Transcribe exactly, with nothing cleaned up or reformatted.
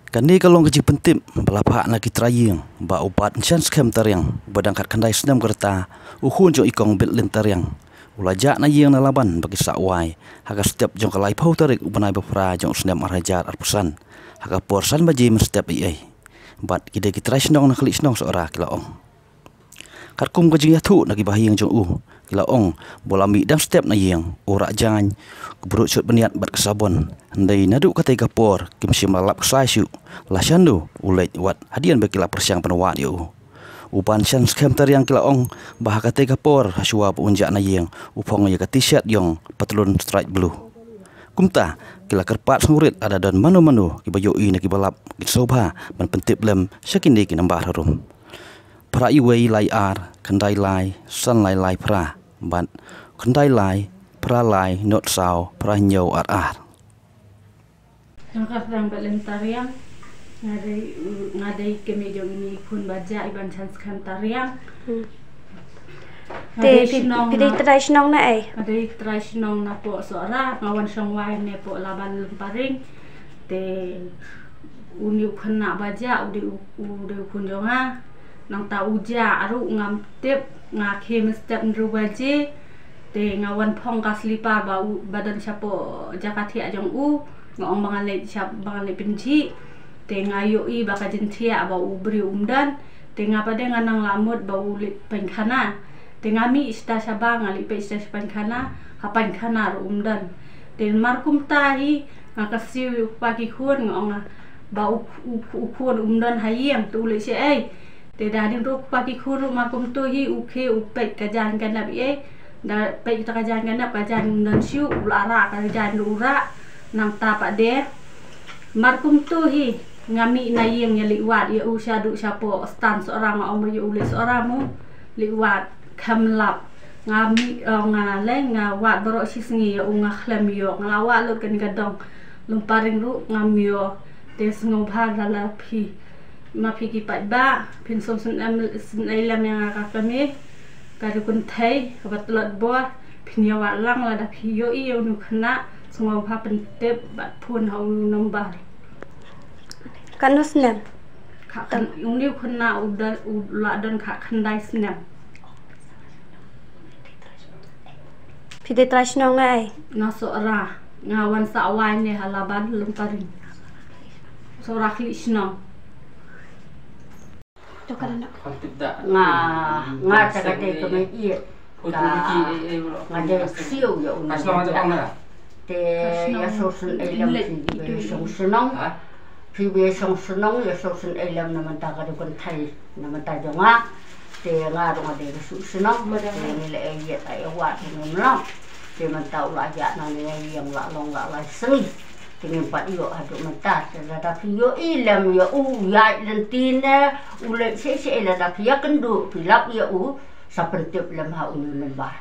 Kane ka long ka jingpyntip ba la phah na ki trai ïing ba u Banshan Skhem Tariang, uba dang khatkhyndai snem ka rta, u khun jong i Kong Bitlin Tariang, u la jah na ïing na Laban ba ki sah wai ha ka step jong ka laiphew tarik u bnai ba phra jong u snem ar hajar arphew san, ha ka por san baje mynstep eiei. Bad ki dei ki trai shnong na khlieh shnong Sohra ki la ong. Katkum ka jingïathuh na ki bahaïing jong u, ki la ong ba u la mih dang step na ïing, u rah jaiñ, ka briew shut bniat bad ka sabon. Hynrei naduh katei ka por kim shym la lap ksai shuh, la shano u leit, wat hadien ba ki la pyrshang ban wad ïa u. U Banshan Skhem Tariang, ki la ong ba ha katei ka por, hashwa ba un jah na ïing, u phong ïa ka T-shirt ïong patlun stripe blue. Kumta ki la kyrpad sngewrit, lada don mano mano kiba ïohi ne kiba lap, kin sngewbha ban pyntip lem sha kine ki nambar harum: phra wei lai ar khyndai lai san lai lai phra bad khyndai lai phra lai nod saw phra hynñiew ar ar. Nga kyrteng Bitlin Tariang. Nga dei, nga dei kmie jong ine i khun ba jah, i Banshan Skhem Tariang. Hmm. Nga Te dei phi, shnong phi dei na, trai shnong na ei? Nga dei trai shnong na poh Sohra, nga wan shong wai ne poh Laban Lymparing. Te une u khynnah ba jah u dei u, u dei u khun jong nga. Nangta u jah ruh ngam tip, nga khie mynstep hynriew baje. Te nga wan phong ka slipar ba u, ba don shapoh jaka thiah jong u. Nga ong ba ngan leit shap, ba ngan leit pynjih. Te nga ïohi ba ka jingthiah ba u briew um don. Te nga pat de nga nang la mut ba u leit pynkhana. Te nga mih shata shabar, nga leit peit shata sha pynkhana, ha pynkhana ruh um don. Te mar kumta hi nga kyrsiew ïa u kpa ki khun, nga ong ba u, u, u khun um don ha ïing, te u leit shaei. Te da hadien ruh u kpa ki khun ruh mar kumta hi u khie u peit ka jaiñ ka nep ei. Da peit kita ka jaiñ ka nep, ka jaiñ um don shuh, u la rah ka jaiñ ruh u rah. Nangta pat de mar kumta hi nga mih na ïing ïa leit wad ïa u shaduh shapoh stand Sohra, nga ong ba ïa u leit Sohra mo, leit wad, kham lap. Nga mih, oh, nga leh, nga wad baroh shisngi ïa u, nga khlem ïoh. Nga la wad lut kane ka dong Lymparing ruh ngam ïoh. Te sngewbha lada phi, ma phi ki paidbah phin sngewsynei, sngewsynei lem ïa nga ka kmie, ka dei kynthei kaba tlot bor. Phin ïa wad lang lada phi ïohi ïa une u khynnah, sngewbha pyntip bad phone ha une u number. Katno snem? Kha khan, une u khynnah u don, u la don kha khyndai snem. Phi dei trai shnong na ei? Na Sohra, nga wan sah wai ne ha Laban Lymparing. Sohra khlieh shnong. Nga, nga te ka dei ka mei ïeit. Ka, nga dei siew ïa u nong. Te ïa sngewsynei lem phi ba ïa shong shnong. Phi ba ïa shong shnong, ïa sngewsynei lem na mynta ka dei kynthei na mynta jong nga. Te nga ruh nga dei ka shu shnong. Te ngi la ïeit, ïa wad te ngim long. Te mynta u la jah na ne ïa ïeng la long la lai sngi. Te ngim pat ïoh haduh mynta. Te lada phi ïohi lem ïa u, ïaid lynti ne u leit shisha, lada phi ïakynduh phi lap ïa u, sa pyntip lem ha une u number.